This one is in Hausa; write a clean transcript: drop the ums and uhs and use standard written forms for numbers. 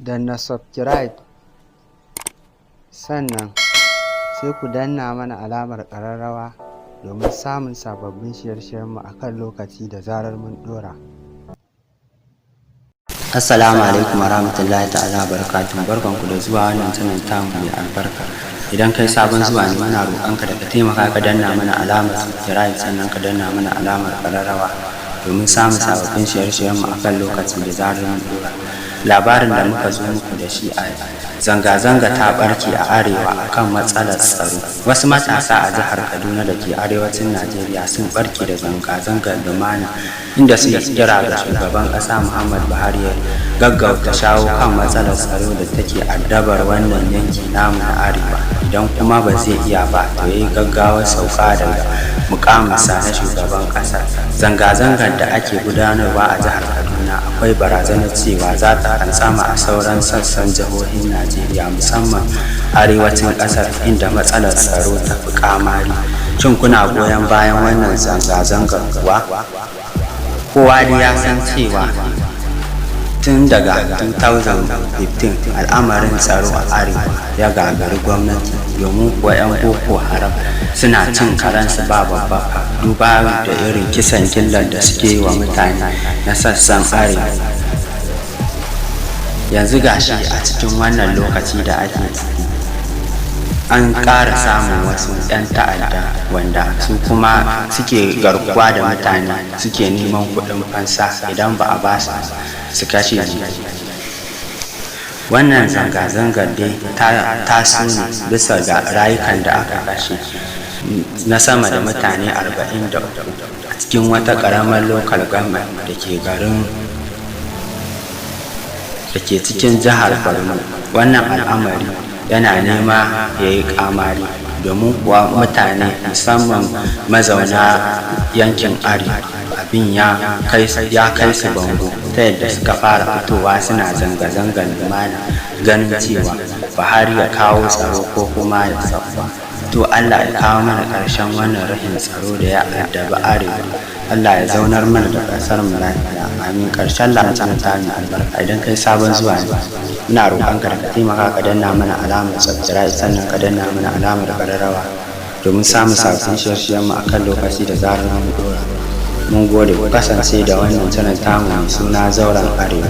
Danna subscribe, sannan sai ku danna mana alamar ƙararrawa domin samun sababbin shirye-shiryenmu a kan lokaci da zarar mun ɗora. Assalamu alaikum wa rahmatullahi ta'ala wa barakatuhu. Barkanku da zuwa wannan channel tamu mai albarka. Idan kai sabon zuwa ne, muna roƙonka da ka taimaka ka danna mana alamar subscribe, sannan ka danna mana alamar ƙararrawa domin samun sababbin shirye-shiryenmu a kan lokaci da zarar mun ɗora. Labarin da muka zo muku da shi a zanga-zanga ta ɓarke a Arewa akan matsalar tsaro. Wasu matasa a jihar Kaduna da ke arewacin Najeriya sun ɓarke da zanga-zangar lumana, inda suke kira ga shugaban ƙasa Muhammad Buhari ya gaggauta shawo kan matsalar tsaro da take addabar wannan yanki namu na Arewa. Idan kuma ba zai iya ba, to ya yi gaggawar sauka daga mukaminsa na shugaban ƙasa. Zanga-zangar da ake gudanarwa a jihar Kaduna akwai barazanar cewa za ta fantsama a sauran sassan jihohin Najeriya, musamman arewacin ƙasar, inda matsalar tsaro ta fi ƙamari. Shin kuna goyon bayan wannan zanga-zangar kuwa? Kowa dai ya san cewa tun daga 2015 al'amarin tsaro a Arewa ya gagari gwamnati, domin kuwa 'yan Boko Haram suna cin karensu ba babbaka, duba da irin kisan gillar da suke yi wa mutane na sassan Arewa. Yanzu gashi a cikin wannan lokaci da ake ciki, an ƙara samun wasu 'yan ta'adda wanda su kuma suke garkuwa da mutane, suke neman kuɗin fansa, idan ba a ba su su kashe su. Wannan zanga-zangar dai ta taso ne bisa ga rayukan da aka kashe na sama da mutane 43 a cikin wata ƙaramar local government da ke garin da ke cikin jihar Borno. Wannan al'amari yana nema ya yi ƙamari, domin kuwa mutane, musamman mazauna yankin Arewa, abin ya kai su bango, ta yadda suka fara fitowa suna zanga-zangar lumana ganin cewa Buhari ya kawo tsaro ko kuma ya sauka. To, Allah ya kawo mana ƙarshen wannan rashin tsaro da ya addabi Arewa. Allah ya zaunar mana da ƙasar mu lafiya, amin. Ƙarshen labarin ta mai albarka. Idan kai sabon zuwa ne, muna roƙonka da ka taimaka ka danna mana alamar subscribe, sannan ka danna mana alamar ƙararrawa domin samun sabbin shirye-shiryen mu akan lokaci da zarar mun ɗora. Mun gode. Ku kasance da wannan channel tamu mai suna Zauren Arewa.